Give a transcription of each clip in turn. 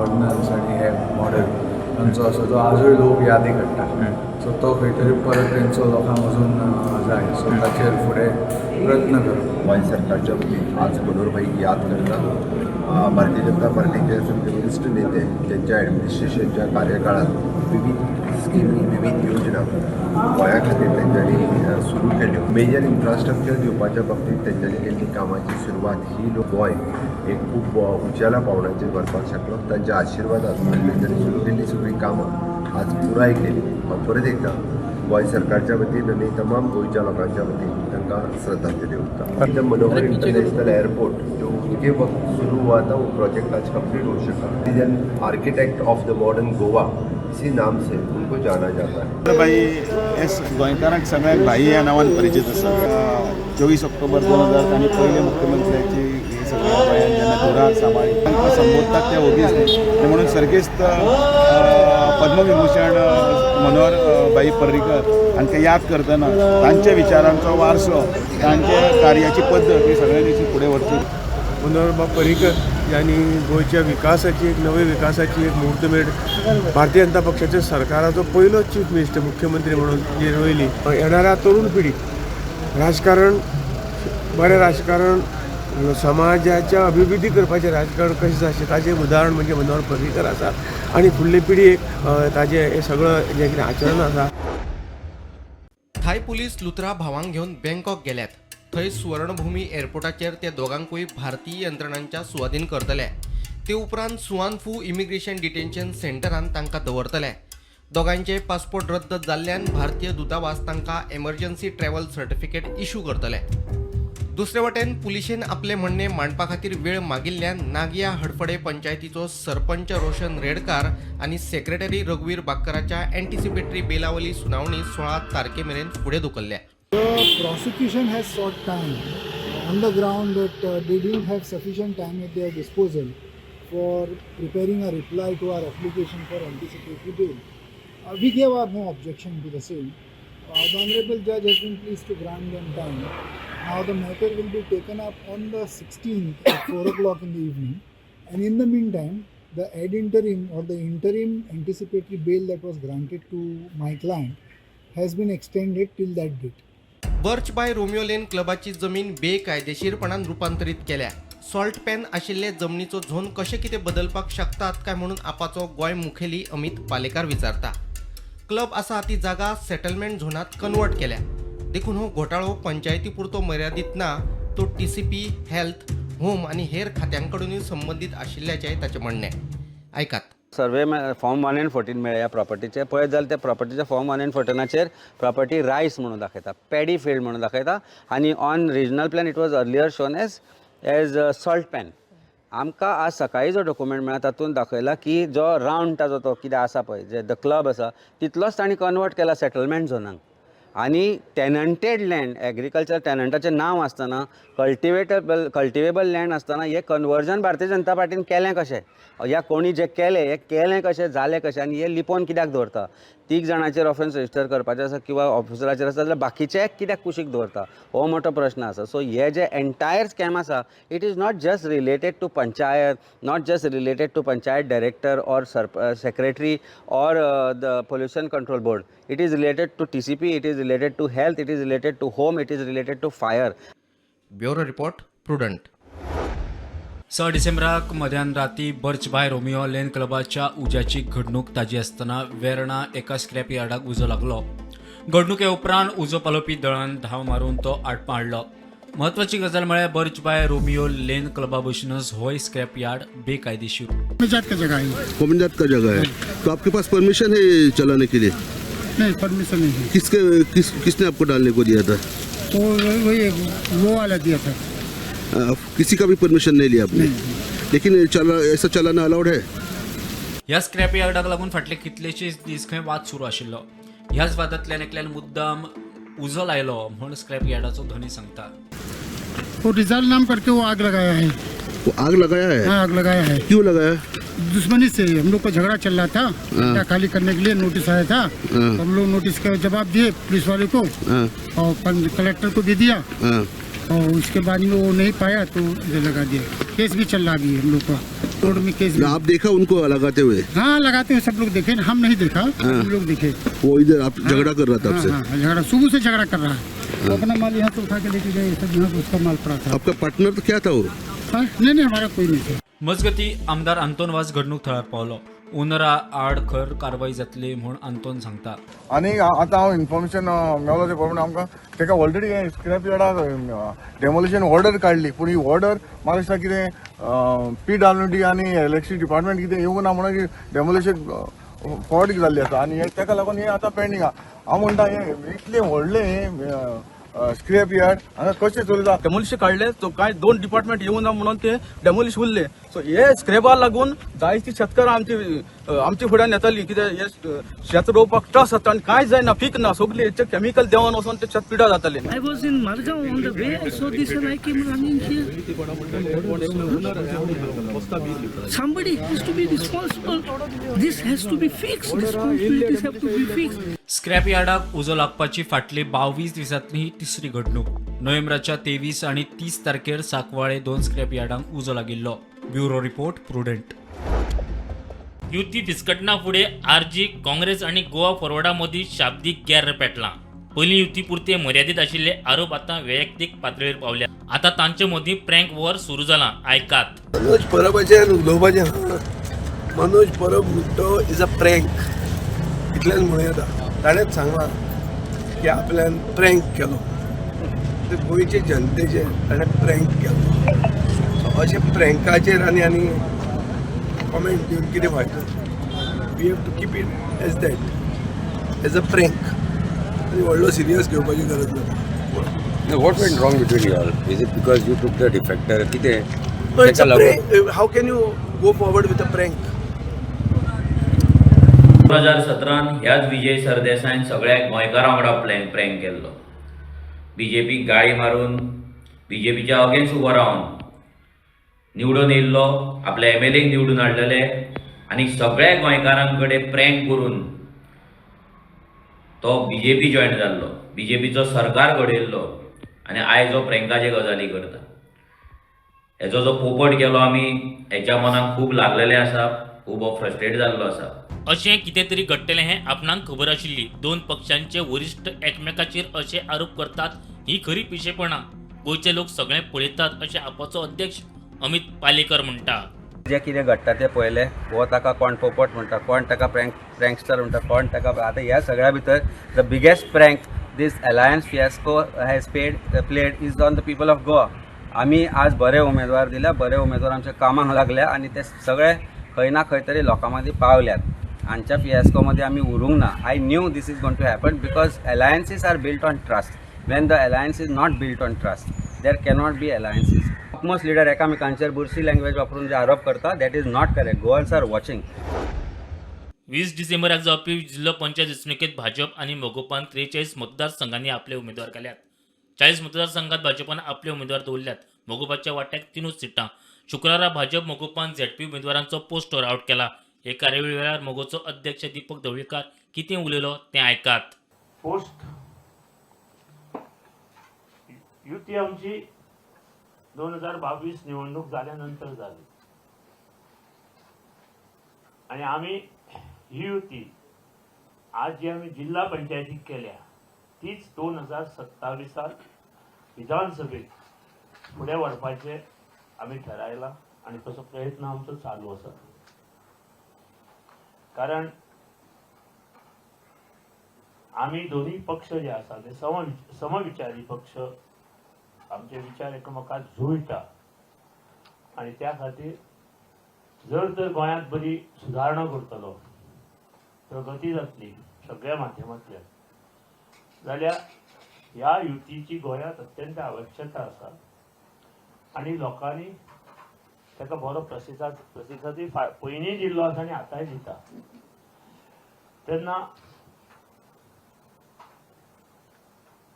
Governance आनी हे model तांचो आसा जो आजूय लोक यादी काडटा. सो तो खंय तरी परत तेंचो लोकांक अजून जाय, सो ताचेर फुडें प्रयत्न करप. गोंय सरकारच्या वतीन आज मनोहरभाईक याद करता. भारतीय जनता पार्टीचे सगळे वरिश्ठ नेते त्यांच्या ॲडमिनिस्ट्रेशनच्या कार्यकाळात विविध स्किमी, विविध योजना गोंया खातीर तेंच्यांनी सुरू केल्यो. मेजर इन्फ्रास्ट्रक्चर दिवपाच्या बाबतींत तेंच्यांनी केल्ली कामाची सुरवात ही गोंय एक खूब उंचेल्या पावंड्याचेर व्हरपाक शकलो. तांच्या आशिर्वादान तेंच्यांनी सुरू केल्ली सगळीं कामां आज पुराय केली. हांव परत एकदां गोंय सरकारच्या वतीन आनी तमाम गोंयच्या लोकांच्या वतीन तांकां श्रद्धांजली ओंपता. मनोहर इंटरनॅशनल एअरपोर्ट जो उनके वक्त शुरू हुआ था, वो प्रोजेक्ट आज कंप्लीट हो चुका है. Architect of the modern Goa, इसी नाम से उनको जाना जाता है. भाई एस गोंयकारांक सगळ्यांक भाई ह्या नांवान परिचीत आसा. 24 ऑक्टोबर 2000 तांणी पयले मुख्यमंत्र्याची हे सगळ्या गोंयांत जेन्ना धुरा सांबाळ्ळी, तांकां संबोधतात ते ओगीच न्ही. म्हणून सर्गेस्त पद्मविभूषण मनोहर भाई पर्रीकर हांकां याद करतना तांच्या विचारांचो वारसो, तांच्या कार्याची पद्दत ही सगळ्यांनी फुडें व्हरची. मनोहरबाब पर्रीकर यांनी गोंयच्या विकासाची एक नवे विकासाची एक मुहूर्तमेढ भारतीय जनता पक्षाच्या सरकाराचो पयलो चीफ मिनिस्टर, मुख्यमंत्री म्हणून जी रोयली. येणाऱ्या तरुण पिढी राजकारण, बरें राजकारण, समाजाच्या अभिवृद्धी करपाचें राजकारण कशें जातलें ताजें उदाहरण म्हणजे मनोहर पर्रीकर आसा आनी फुडले पिढयेक ताजें हें सगळें जें कितें आचरण आसा. थाय पुलीस लुथरा भावांक घेवन बँकॉक गेल्यात. थंय सुवर्णभूमी एअरपोर्टाचेर ते दोगांकूय भारतीय यंत्रणांच्या सुवादीन करतले. ते उपरांत सुवानफू इमिग्रेशन डिटेन्शन सेंटरान तांकां दवरतले. दोगांयचे पासपोर्ट रद्द जाल्ल्यान भारतीय दूतावास तांकां एमर्जन्सी ट्रॅव्हल सर्टिफिकेट इशू करतले. दुसरे वटेन पुलिशेन आपलें म्हणणें मांडपा खातीर वेळ मागिल्ल्यान नागया हडफडे पंचायतीचो सरपंच रोशन रेडकार आनी सेक्रेटरी रघुवीर बाक्कराच्या एंटिसिपेटरी बेलावली सुनावणी 16 तारखे मेरेन फुडें धुकल्ल्या. The prosecution has sought time on the ground that they didn't have sufficient time at their disposal for preparing a reply to our application for anticipatory bail. We gave our no objection to the same. The Honorable Judge has been pleased to grant them time. Now the matter will be taken up on the 16th at 4 o'clock in the evening, and in the meantime, the ad interim or the interim anticipatory bail that was granted to my client has been extended till that date. Birch bye Romeo lane क्लबाची जमीन बेकायदेशीरपणान रुपांतरीत केल्या. Salt pan आशिल्ले जमनीचो zone कशें कितें बदलपाक शकतात काय म्हणून आपाचो गोंय मुखेली अमित पालेकार विचारता. क्लब आसा ती जागा सेटलमेंट झोनात कन्वर्ट केल्या, देखून हो घोटाळो पंचायती पुरतो मर्यादीत ना, तो टीसीपी, हेल्थ, होम आनी हेर खात्यांकडूनय संबंदीत आशिल्ल्याचें ताचें म्हणणें. आयकात. सर्वे फॉर्म 1 एंड 14 मेळ्ळे ह्या प्रॉपर्टीचे. पळयत जाल्यार त्या प्रॉपर्टीच्या फॉर्म 1 एंड 14आचेर प्रॉपर्टी रायस म्हणून दाखयता, पॅडी फिल्ड म्हणून दाखयता आनी on regional plan it was earlier shown as salt pan. आमकां आज सकाळी जो डॉक्युमेंट मेळ्ळा तातूंत दाखयला की जो रावंड ताजो तो कितें आसा पळय, जे the club आसा, तितलोच तांणी कन्वर्ट केला सेटलमेंट झोनाक आनी टेनंटेड लँड, एग्रीकल्चर टेनंटाचें नांव आसतना, कल्टिवेबल लँड आसतना हें कन्वर्जन भारतीय जनता पार्टीन केलें कशें, ह्या कोणी जें केलें हें केलें कशें, जालें कशें आनी हें लिपोवन कित्याक दवरता? तीग जाणांचेर ऑफेन्स रजिस्टर करपाचें आसा किंवा ऑफिसराचेर आसा जाल्यार बाकीचे कित्याक कुशीक दवरता, हो मोठो प्रश्न आसा. सो हे जे एंटायर स्कॅम आसा, it is not just related to panchayat, not just related to panchayat director or secretary or the Pollution Control Board. It is related to TCP, it is related to health, it is related to home, it is related to fire. Bureau report, Prudent. 6 डिसेंबराक मध्यान राती Birch by Romeo Lane क्लबाच्या उज्याची घडणूक ताजी आसतना वेर्णा एका scrap यार्डाक उजो लागलो. घडणुके उपरांत उजो पालोवपी दळान धांव मारून तो आटपा हाडलो. म्हत्वाची गजाल म्हळ्यार बर्च बाय रोमियो लेन क्लबा भशेनच होय स्क्रॅप यार्ड बेकायदेशीर. जात का जगह है. कॉमनजात का जगह है, तो आपके पास परमिशन है ये चलाने के लिए? नहीं, परमिशन नहीं है. किसके किस किसने आपको डालने को दिया था? तो वही वो वाला दिया था. किसी का भी परमिशन नहीं लिया आपने, लेकिन ये चला ऐसा चलाना अलाउड है? ह्या स्क्रॅप यार्डाक लागून फाटले कितलेशेच दीस खंय वाद सुरू आशिल्लो. ह्याच वादांतल्यान एकल्यान मुद्दाम उजो लायलो म्हूण स्क्रॅप यार्डाचो धनी सांगता. वो रिजाल नाम करके वो आग लगाया है. वो आग लगाया है? हाँ, आग लगाया है. क्यों लगाया? दुश्मनी से हम लोग का झगड़ा चल रहा था. अड्डा खाली करने के लिए नोटिस आया था. तो हम लोग नोटिस का जवाब दिए पुलिस वाले को और कलेक्टर को भी दिया और उसके बाद में वो नहीं पाया तो इधर लगा दिया. केस भी चल रहा अभी हम लोग का. कोर्ट में केस भी। आप देखा उनको लगाते हुए? हाँ, लगाते हुए सब लोग देखे, हम नहीं देखा, हम लोग देखे। वो इधर आप झगड़ा कर रहा था आपसे? हाँ, हाँ, झगड़ा सुबह से झगड़ा कर रहा है। वो अपना माल यहाँ से उठा के लेके गए, सब यहाँ पे उसका माल पड़ा था। आपका पार्टनर तो क्या था वो? हाँ, नहीं नहीं, हमारा कोई नहीं था। मजगती आमदार आंतोन वाज घडणूक थळार पावलो. ओनरा आड खर कारवाय जातली म्हूण आंतोन सांगता. आनी आतां हांव इन्फॉर्मेशन मेवलो ते प्रमाणे आमकां ताका ऑलरेडी स्क्रॅप यार्डाक डेमोलिशन ऑर्डर काडली, पूण ही ऑर्डर म्हाका दिसता कितें पीडब्ल्यूडी आनी इलेक्ट्रिसिटी डिपार्टमेंट कितें येवंक ना म्हणून डेमोलिशन फॉरवर्ड जाल्ली आसा आनी ताका लागून हें आतां पेंडींग आहा. हांव म्हणटा हें इतलें व्हडलें स्क्रॅप यार्ड हांगा कशें चलता? डेमोलिश काडले तो कांय दोन डिपार्टमेंट येवना ना म्हणून ते डेमोलिश उरले. सो हे स्क्रॅपा लागून जायती शेतकारां आमची आमच्या फुड्यान येताली, कित्याक हे शेत रोवपाक त्रास जाता आनी कांय जायना, पीक ना, सगळी हेचे केमिकल देंवन वचोन ते शेत पिडा जाताले. I was in Margao on the way. I saw this and I came running here. Somebody has to be responsible. This has to be fixed. Responsibilities have to be fixed. Scrap यार्डाक उजो लागपाची फाटली 22 दिसांतली ही तिसरी घडणूक. नोव्हेंबराच्या 23 आनी 30 तारखेर Sancoale 2 scrap यार्डांक उजो लागिल्लो. Bureau report, Prudent. युती फिसकटना फुडें आरजी काँग्रेस आनी गोवा फॉरवर्डा मदीं शाब्दीक गॅर पेटलां. पयलीं युती पुरते मर्यादीत आशिल्ले आरोप आतां वैयक्तीक पातळेर पावल्या. आतां तांचे मदीं प्रँक वॉर सुरू जालां. आयकात. मनोज परबाचेर उलोवपाचें आहा. मनोज परब म्हणटा is a prank, इतल्यान म्हणूं येता. ताणेंच सांगलां की आपल्यान प्रँक केलो, ते गोंयचे जनतेचेर ताणें प्रँक केलो. सो अशें प्रँकाचेर आनी आनी कॉमेंट दिवन कितें फायदो? We have to keep it as that, as a prank. आनी व्हडलो सिरियस घेवपाची गरज ना. What went wrong between you all? Is it because you took the defector? कितें? No, it's a prank. How can you go forward with a prank? 2017 ह्याच विजय सरदेसायान सगळ्या गोंयकारां वांगडा प्रँक केल्लो. बीजेपीक गाळी मारून, बीजेपीच्या अगेन्स्ट उबो रावन निवडून येयल्लो, आपल्या एमएलएक निवडून हाडलेले आनी सगळ्या गोंयकारां कडेन प्रँक करून तो बीजेपी जॉयन जाल्लो, बीजेपीचो सरकार घडयल्लो आनी आयज हो प्रँकाचे गजाली करता. हेजो जो पोपट केलो आमी, हेच्या मनाक खूब लागलेलें आसा, खूब हो फ्रस्ट्रेट जाल्लो आसा. अशें कितें तरी घडटलें हें आपणाक खबर आशिल्ली. दोन पक्षांचे वरिश्ठ एकमेकाचेर अशे आरोप करतात ही खरी पिशेपणां. गोंयचे लोक सगळें पळयतात अशें आपाचो अध्यक्ष अमित पालेकर म्हणटा. जें कितें घडटा तें पळयलें. हो ताका कोण पोपट म्हणटा, कोण ताका प्रँकस्टर म्हणटा, कोण ताका. आतां ह्या सगळ्या भितर the biggest prank this alliance fiasco has played is on the people of Goa. आमी आज बरे उमेदवार दिल्या, बरे उमेदवार आमच्या कामाक लागल्या आनी ते सगळे खंय ना खंय तरी लोकां मदीं पावल्यात. हांच्या फियास्को मदीं आमी उरूंक ना. I knew this is going to happen because alliances are built on trust. When the alliance is not built on trust, there cannot be alliances. Topmost leader एकामेकांचेर बुरशी लँग्वेज वापरून जे आरोप करता, that is not correct. Goans are watching. 20 डिसेंबराक जावपी जिल्लो पंचायत वेंचणुकेंत भाजप आनी मगोपान 43 मतदारसंघांनी आपले उमेदवार घाल्यात. 40 मतदारसंघात भाजपान आपले उमेदवार दवरल्यात. मगोपाच्या वाट्याक 3 सिटां. शुक्रारा भाजप मगोपान झेडपी उमेदवारांचो पोस्टर आवट केला. हे कार्यावळी वेळार मगोचो अध्यक्ष दीपक ढवळीकार कितें उलयलो तें आयकात. पोस्ट युती आमची 2022 निवडणूक जाल्यानंतर झाली आणि आम्ही ही युती आज जी आम्ही जिल्हा पंचायतीत केल्या तीच 2027 विधानसभेत फुडें व्हरपाचें आमी ठरायलां आनी तसो प्रयत्न आमचो चालू आसा. कारण आमी दोन्ही पक्ष जे आसा ते समविचारी पक्ष, आमचे विचार एकामेकांत जुळटा आनी त्या खातीर जर तर गोंयांत बरी सुदारणा करतलो, प्रगती जातली सगळ्या माध्यमांतल्यान, जाल्यार ह्या युतीची गोंयांत अत्यंत आवश्यकता आसा आनी लोकांनी ताका बरो प्रतिसादूय पयलींय दिल्लो आसा आनी आतांय दिता. तेन्ना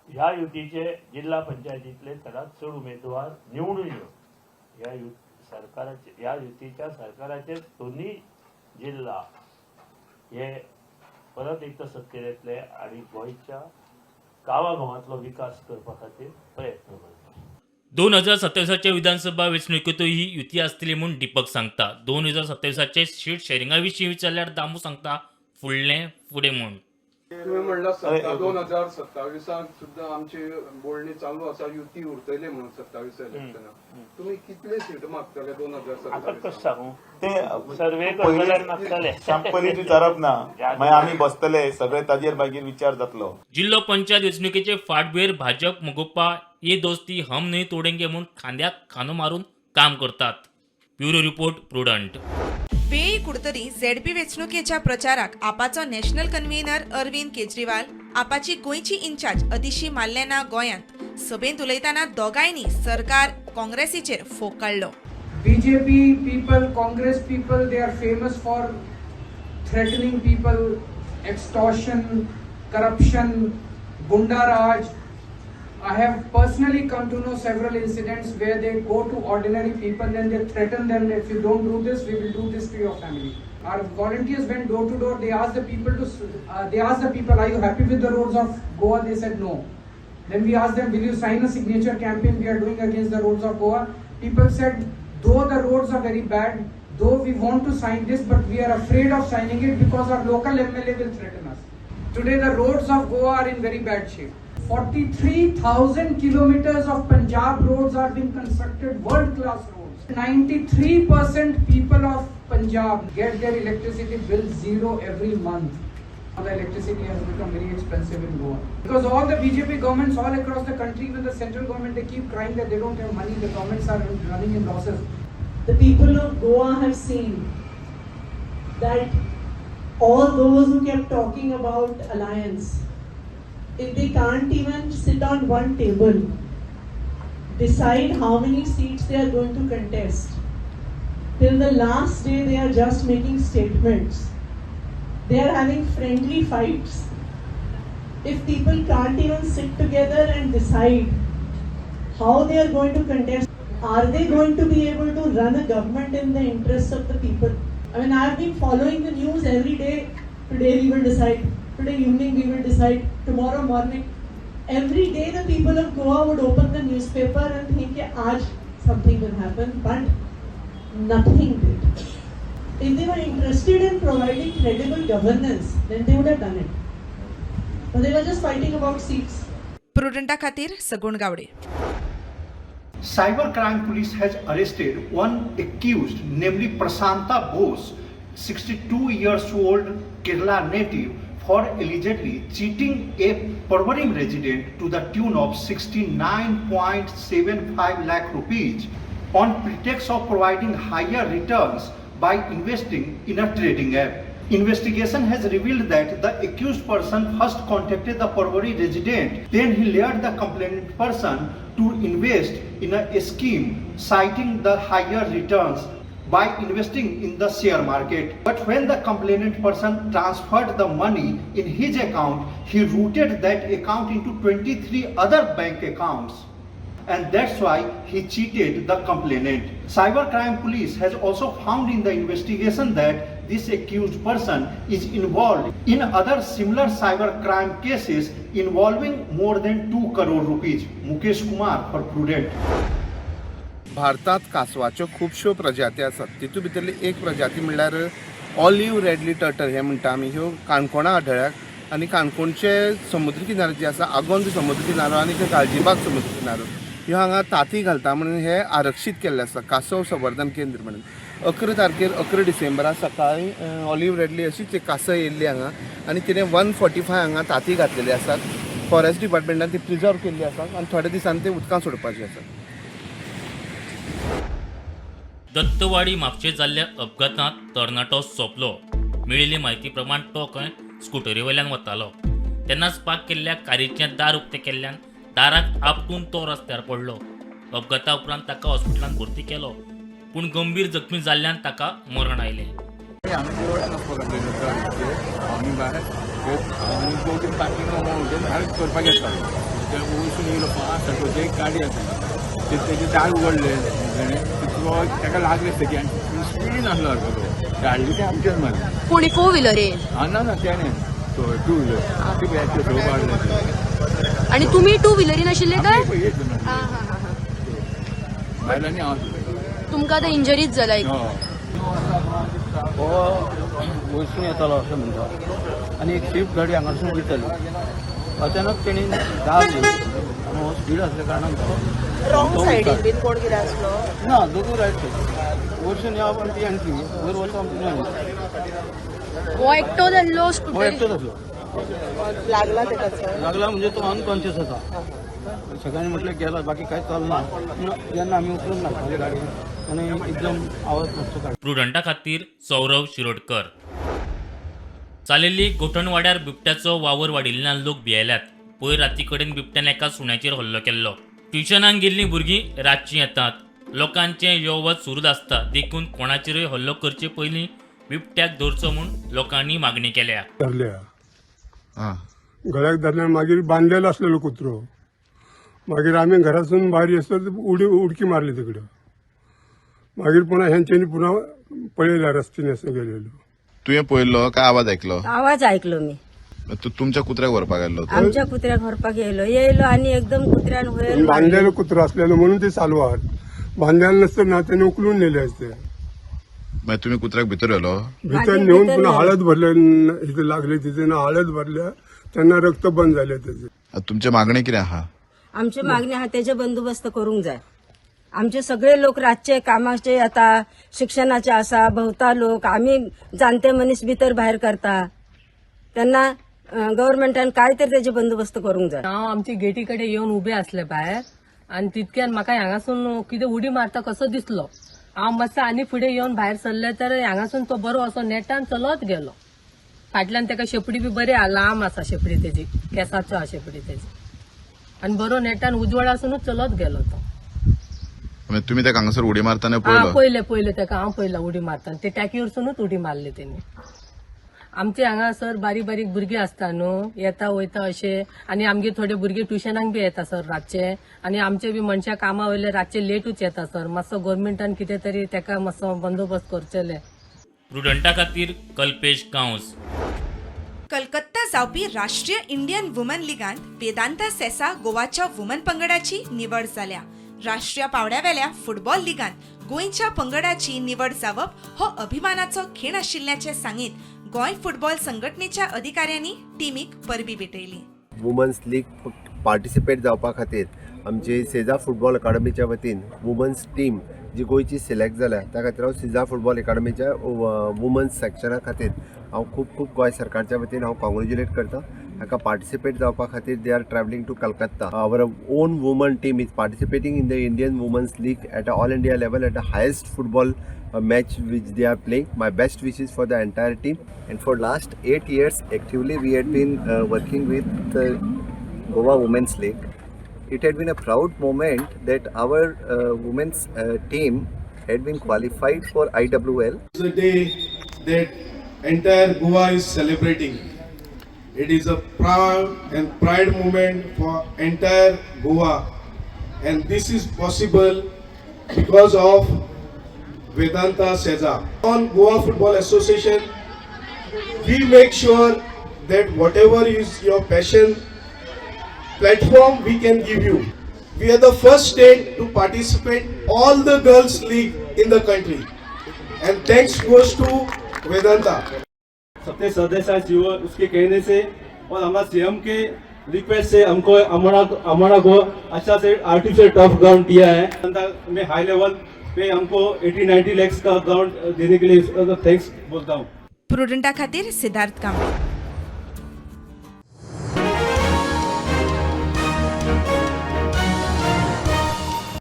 ह्या युतीचे जिल्हा पंचायतीतले चडांत चड उमेदवार निवडून येवन ह्या युतीच्या सरकाराचे दोन्ही जिल्हा हे परत एकदां सत्तेर येतले आनी गोंयच्या गांवागांवांतलो विकास करपा खातीर प्रयत्न करतले. 2027 विधानसभा वेंचणुकेंतूय ही युती आसतली म्हूण दीपक सांगता. 2027 सीट शेरिंगा विशीं विचारल्यार दामू सांगता, फुडलें फुडें म्हूण. तुवें म्हणलां 2027 सुद्दां आमची बोलणी चालू आसा, युती उरतली म्हणून 27 इलेक्शनाक. तुमी कितले सीट मागतले 2027? कशें सांगू, ते सर्वे करतले मागतले, पयलीं विचारप ना, मागीर आमी बसतले सगळे ताजेर मागीर विचार जातलो. जिल्लो पंचायत वेंचणुकेचे फाटभुंयेर भाजप मगोपा ये दोस्ती हम नहीं तोडेंगे म्हूण खांद्याक खांदो मारून काम करतात. Bureau report, Prudent. वेळी कुडतरी झेडपी वेंचणुकेच्या प्रचाराक आपाचो नॅशनल कन्व्हेनर अरविंद केजरीवाल, आपाची गोंयची इन्चार्ज अदिशी माल्लेना गोंयांत सभेंत उलयतना दोगांयनी सरकार काँग्रेसीचेर फोग काडलो. BJP people, Congress people, they are famous for threatening people, extortion, corruption, gunda raj. I have personally come to know several incidents where they go to ordinary people and they threaten them, if you don't do this, we will do this to your family. Our volunteers went door to door. They asked the people to, they asked the people, are you happy with the roads of Goa? They said no. Then we asked them, will you sign a signature campaign we are doing against the roads of Goa? People said, though the roads are very bad, though we want to sign this, but we are afraid of signing it because our local MLA will threaten us. Today the roads of Goa are in very bad shape. 43,000 kilometers of Punjab roads are being constructed, world-class roads. 93% people of Punjab get their electricity bill zero every month. Now the electricity has become very expensive in Goa. Because all the BJP governments all across the country, even the central government, they keep crying that they don't have money, the governments are running in losses. The people of Goa have seen that all those who kept talking about alliance, if they can't even sit on one table, decide how many seats they are going to contest, till the last day they are just making statements. They are having friendly fights. If people can't even sit together and decide how they are going to contest, are they going to be able to run a government in the interests of the people? I mean, I have been following the news every day. Today we will decide. Today evening we will decide. Tomorrow morning. Every day the people of Goa would open the newspaper and think, aaj something will happen, but nothing did. If they were interested in providing credible governance, then they would have done it. But they were just fighting about seats. Prudenta खातीर Sagun Gawde. Cyber Crime Police has arrested one accused, namely Prasanta Bose, 62 years old Kerala native, for allegedly cheating a Porvorim resident to the tune of 69.75 lakh rupees on pretext of providing higher returns by investing in a trading app. Investigation has revealed that the accused person first contacted the Porvorim resident, then he lured the complainant person to invest in a scheme citing the higher returns by investing in the share market. But when the complainant person transferred the money in his account, he routed that account into 23 other bank accounts. And that's why he cheated the complainant. Cybercrime Police has also found in the investigation that this accused person is involved in other similar cybercrime cases involving more than 2 crore rupees. Mukesh Kumar for Prudent. भारतांत कासवाच्यो खुबश्यो प्रजाती आसात. तितूंत भितरली एक प्रजाती म्हणल्यार olive readily turtle हें म्हणटा आमी. ह्यो काणकोणा आढळ्यात आनी काणकोणचे समुद्र किनारे जे आसा, आगोंद समुद्र किनारो आनी गालजीबाग समुद्र किनारो, ह्यो हांगा तांती घालता म्हणून हे आरक्षीत केल्ले आसा कासव संवर्धन केंद्र म्हणून. 11 तारखेर 11 डिसेंबरा सकाळी ऑलिव्ह रेडली अशीच एक कासव येयल्ली हांगा आनी तिणें 145 हांगा तांती घातलेली आसात. फॉरेस्ट डिपार्टमेंटान ती प्रिजर्व केल्ली आसा आनी थोड्या दिसांनी ती उदकांत सोडपाची आसा. दत्तवाडी म्हापशें जाल्ल्या अपघातांत तरणाटो सोंपलो. मेळिल्ले म्हायती प्रमाण तो खंय स्कुटरी वयल्यान वतालो तेन्नाच पार्क केल्ल्या कारीचें दार उक्तें केल्ल्यान दाराक आपटून तो रस्त्यार पडलो. अपघाता उपरांत ताका हॉस्पिटलांत भरती केलो, पूण गंभीर जखमी जाल्ल्यान ताका मरण आयलें. तेजें दार उगडलें तितलो ताका लागलें तेजी आनी स्पिडीन आसलो सारको तो धाडली तें आमचेर मारलें. कोणी फोर व्हिलरीन? ना ना तेणें तो टू व्हिलर ती बॅग आनी तुमी टू व्हिलरीन आशिल्ले काय? बायलांनी हांव आसलो. तुमकां आतां इंजरीज जाला एक. हो वयरसून येतालो अशें म्हणटा आनी एक स्विफ्ट गाडी हांगासून वयताली. अचानक तेणी दार आनी हो स्पीड आसल्या कारणान तो रॉंग सायडीन बीन कोण कितें आसलो ना, दोगूय रायट सायड. वयरसून या पण ती एंट्री वयर वचो आमची न्हय. हो एकटो जाल्लो हो स्कुटर एकटोच आसलो. लागला तेका चड? लागला म्हणजे तो अनकॉन्शियस आसा. सगळ्यांनी म्हटलें गेला, बाकी कांय चलना. पूण जेन्ना आमी उखलून घालपाली गाडी आनी एकदम आवाज मातसो काडलो. प्रुडंटा खातीर सौरव शिरोडकर. चालेली गोठणवाड्यार बिबट्याचो वावर वाडिल्ल्यान लोक भियेल्यात. पयर राती कडेन बिबट्यान एका सुण्याचेर हल्लो केल्लो. ट्युशनाक गेल्लीं भुरगीं रातचीं येतात. लोकांचें यो वच सुरूच आसता, देखून कोणाचेरूय हल्लो करचे पयलीं बिबट्याक धरचो म्हूण लोकांनी मागणी केल्या. धरल्या गळ्याक धरल्या, मागीर बांदलेलो आसलेलो कुत्रो. मागीर आमी घरासून भायर येसर उडी उडकी मारली तिकडे. मागीर पुन्हा हेंच्यांनी पुन्हा पळयला रस्त्याने असं गेलेलो. तुवें पळयल्लो काय आवाज ऐकलो? आवाज ऐकलो मी. तू तुमच्या कुत्र्याक व्हरपाक गेल्लो? आमच्या कुत्र्याक व्हरपाक येयलो येयलो आनी एकदम कुत्र्यान वयर बांधलेलो कुत्रो असलेलो म्हणून ते सालवार. बांधलेलं नसतं ना त्याने उकलून नेले असते. मागीर तुमी कुत्र्याक भितर व्हेलो? भितर नेऊन पुन्हा हळद भरले, इथे लागले तिथे ना हळद भरल्या, त्यांना रक्त बंद झाले त्याचे. तुमची मागणी कितें आहा? आमची मागणी आहा तेजे बंदोबस्त करूंक जाय. आमचे सगळे लोक रातचे कामाचे येता, शिक्षणाचे आसा, भोवता लोक, आमी जाणटे मनीस भितर भायर करता, तेन्ना गव्हर्मेंटान काय तरी तेजे बंदोबस्त करूंक जाय. हांव आमच्या गेटी कडेन येवन उबे आसले भायर आनी तितक्यान म्हाका हांगासून कितें उडी मारता कसो दिसलो. हांव मातसो आनी फुडें येवन भायर सरले तर हांगासून तो बरो असो नेटान चलत गेलो. फाटल्यान तेका शेपडी बी बरी लांब आसा, शेपडी तेजी केसाचो आसा शेपडी तेजी, आनी बरो नेटान उजवाडासूनच चलत गेलो तो. तुम्ही तेका हांगासर उडी मारतना पळयलो? पयले पयले तेका हांव पळयला उडी मारतना, ते टाकयेरसूनच उडी मारली तेणी. आमचे हांगा सर बारीक बारीक भुरगीं आसता न्हू, येता वयता अशे, आनी आमगे थोडे भुरगे ट्युशनाक बी येता सर रातचे, आनी आमचे बी मनशां कामा वयले रातचे लेटूच येता सर. मातसो गव्हर्मेंटान कितें तरी तेका मातसो बंदोबस्त करचेले. प्रुडंटा खातीर कल्पेश गांवस. कलकत्ता जावपी राष्ट्रीय इंडियन वुमन लिगांत वेदांता सेसा गोवाच्या वुमन पंगडाची निवड जाल्या. राष्ट्रीय पावड्यावेल्या फुटबॉल लिगांत गोंयच्या पंगडाची निवड जावप हो अभिमानाचो खीण आशिल्ल्याचें सांगीत गोंय फुटबॉल संघटनेच्या अधिकाऱ्यांनी टिमीक परबी भेटयली. वुमन्स लीग पार्टिसिपेट जावपा खातीर आमची सेजा फुटबॉल अकादमीच्या वतीन वुमन्स टीम जी गोंयची सिलेक्ट जाल्या त्या खातीर हांव सेजा फुटबॉल अकादमीच्या वुमन्स सेक्शना खातीर हांव खूब खूब गोंय सरकारच्या वतीन हांव कॉंग्रेच्युलेट करता. हाका पार्टिसिपेट जावपा खातीर they are travelling to Calcutta. Our own woman team is participating in the Indian women's league at all India level at the highest football match which they are playing. My best wishes for the entire team. And for last 8 years actively we had been working with the Goa Women's League. It had been a proud moment that our women's team had been qualified for IWL. It's a day that entire Goa is celebrating. It is a proud and pride moment for entire Goa, and this is possible because of Vedanta Seza. On Goa Football Association, we make sure that whatever is your passion, platform we can give you. We are the first state to participate all the girls league in the country, and thanks goes to Vedanta. Satya Sardesai जी उसके कहने से और हमारा CM K request से हमको अमोड़ा को अच्छा से artificial turf ground दिया है. में high level pay हमको 80-90 लैक्स का ग्राउंड देने के लिए thanks बोलता हूँ. प्रुडंटा खातीर सिद्धार्थ कांबळे.